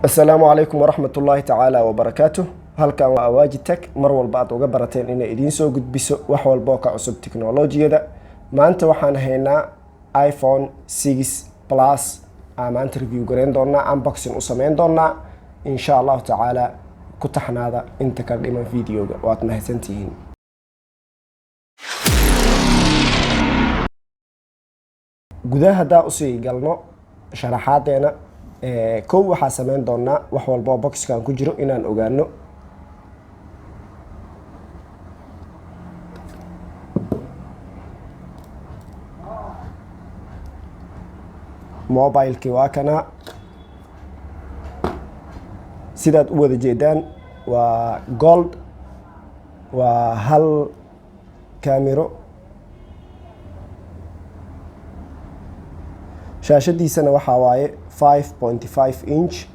Asalaamu calaykum waraxmat ullaahi tacaala wabarakaatuh. Halkan waa Awaaji Tech, mar walba aad uga barateen inay idiin soo gudbiso wax walba oo ka cusub tiknolojiyada. Maanta waxaan haynaa iPhone 6 Plus aa maanta review gareyn doonaa, unboxing u sameyn doonaa, insha Allahu tacaala. Ku taxnaada inta ka dhiman videoga, waad mahadsantihiin. Gudaha haddaa usii galno sharaxaadeena, kow waxaa sameyn doonaa wax walba oo boxkan ku jiro inaan ogaano. Mobilekii waa kana, sidaad u wada jeedaan waa gold, waa hal camero, shaashadiisana waxaa waaye 5.5 inch.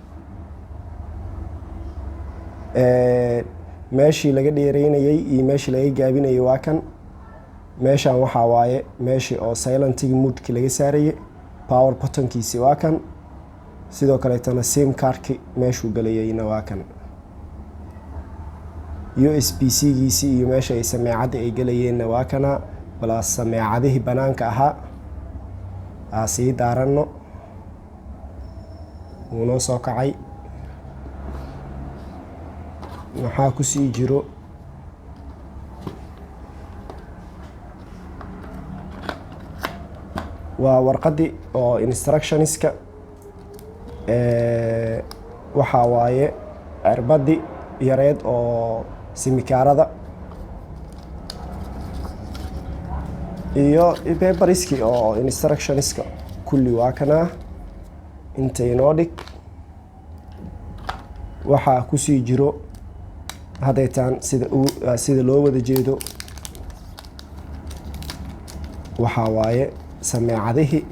Meeshii laga dheereynayey iyo meeshii laga gaabinayay waa kan. Meeshan waxaa waaye meeshii oo silentiga modeki laga saarayay. Power buttonkiisi waa kan, sidoo kaleetana SIM cardki meeshuu galayayna waa kan. USB C giisi iyo meesha ay sameecadda ay galayeenna waa kana, balaas sameecadihii banaanka ahaa. Aa sii daarano, wuu noo soo kacay. Maxaa kusii jiro? Waa warqadii oo instructionska. Waxaa waaye cirbadii yareed oo simikaarada iyo paperski oo instructionska kulli waa kanaa. Inta inoo dhig. Waxaa kusii jiro haddaytaan sida loo wada jeedo waxaa waaye sameecadihii.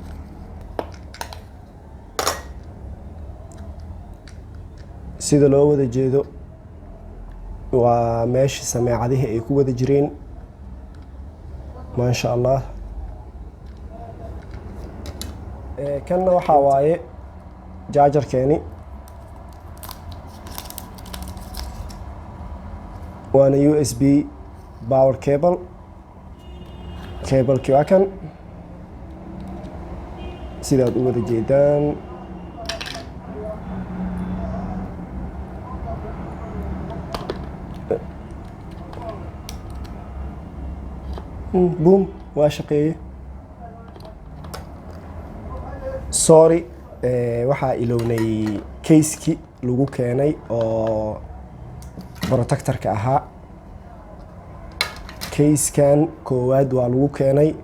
Sida loo wada jeedo waa meesha sameecadihii ay ku wada jireen, maasha Allah. Kanna waxaa waaye chargerkeeni, waana USB power cable. Cableki waa kan, sidaad u wada jeedaan. Boom, waa shaqeeye. Sorry, waxaa ilownay caseki lagu keenay oo protectorka ahaa. Casekan koowaad waa lagu keenay,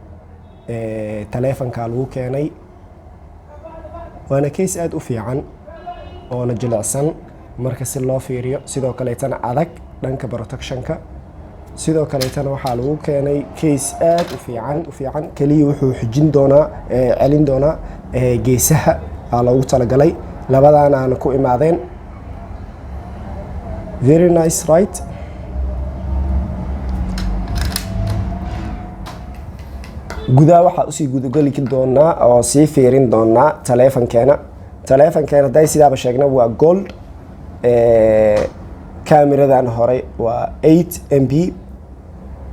taleefankaa lagu keenay, waana case aada u fiican oona jilicsan marka si loo fiiriyo, sidoo kaleetana adag dhanka protectionka. Sidoo kaleetana waxaa lagu keenay case aada u fiican u fiican. Keliya wuxuu xijin doonaa, celin doonaa geesaha aa loogu talagalay. Labadaana aana ku imaadeen. Very nice, right? Gudaha waxaa usii gudageli doonaa oo sii fiirin doonaa taleefankeena. Taleefankeena hadday sidaaba sheegna waa gold. Cameradan hore waa 8 MP,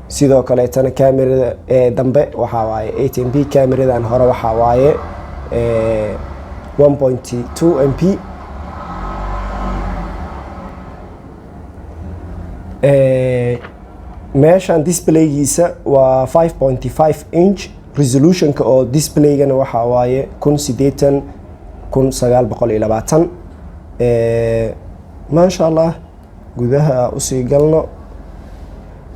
sidoo kaleetana camerada dambe waxaa waaye 8 MP. Cameradan hore waxaa waaye 1.2 MP. Meeshan displaygiisa waa 5.5 inch. Resolutionka oo displaygana waxaa waaye 1080 1920. Maasha Allah. Gudaha usii galno.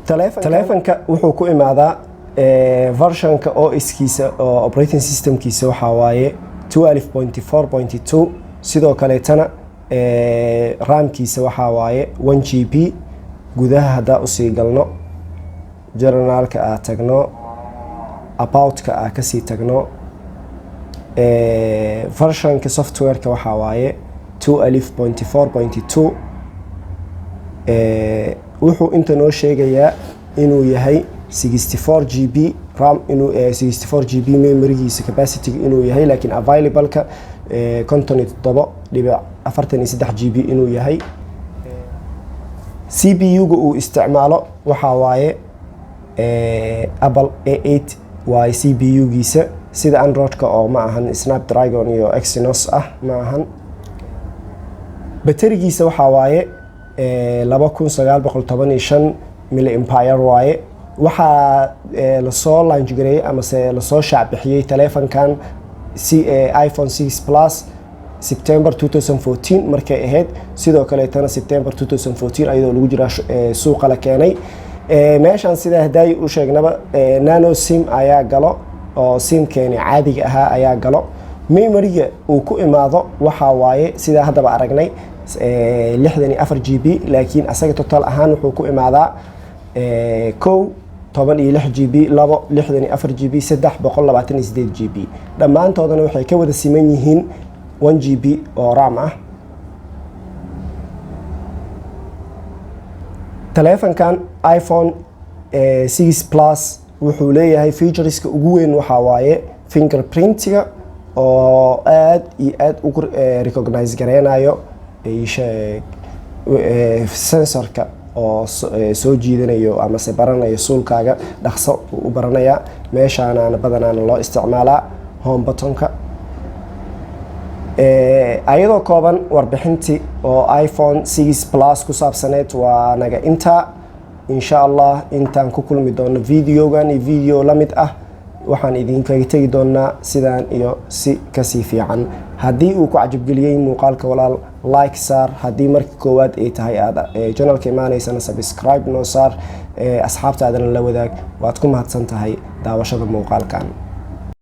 Taleefanka wuxuu ku imaadaa versionka OS-kiisa oo operating systemkiisa waxaa waaye 12.4.2. Sidoo kaleetana RAMkiisa waxaa waaye 1 GB. Gudaha haddaa usii galno, generalka aa tagno, aboutka aa kasii tagno, versionka softwareka waxaa waaye 12.4.2. Wuxuu inta noo sheegayaa inuu yahay 64 GB RAM, inuu 64 GB memorygiisa capacity inuu yahay, laakiin available-ka 57.43 GB inuu yahay. CPU-ga uu isticmaalo waxaa waaye Apple A8 waaye CPU-giisa, sida Android-ka oo ma ahan Snapdragon iyo Exynos ah ma ahan. Baterigiisa waxaa waaye 2915 milliampere waaye. Waxaa lasoo launch gareeyey amase lasoo shaacbixiyey taleefankan iPhone 6 Plus September 2014 markay ahayd. Sidoo kaleetana September 2014 ayadoo lagu jiraa suuqa la keenay. Meeshan sidaa hadaayi u sheegnaba, nano SIM ayaa galo oo SIM-keeni caadiga ahaa ayaa galo. Memory-ga uu ku imaado waxaa waaye, sidaa haddaba aragnay, 64 GB, laakiin asaga total ahaan wuxuu ku imaadaa 1 16 GB, 2 64 GB, 3 128 GB. Dhammaantoodana waxay ka wada siman yihiin 1 GB oo RAM ah. Taleefankan iPhone 6 Plus wuxuu leeyahay features-ka ugu weyn waxaa waaye fingerprint-iga oo aad iyo aad ugu recognize gareynayo sensor-ka oo soo jiidanayo amase baranayo suulkaaga, dhaqso uu u baranayaa. Meeshaanaana badanaana loo isticmaalaa home button-ka. Ayadoo kooban, warbixintii oo iPhone 6 Plus ku saabsaneed waa naga intaa. Insha Allah intaan ku kulmi doono video-gan iyo video la mid ah, waxaan idinkaga tegi doonaa sidaan iyo si kasii fiican. Haddii uu ku cajabgeliyey muuqaalka, walaal, like saar. Haddii markii koowaad ay tahay aad channel-ka imaanaysana, subscribe noo saar, asxaabtaadana la wadaag. Waad ku mahadsan tahay daawashada muuqaalkan.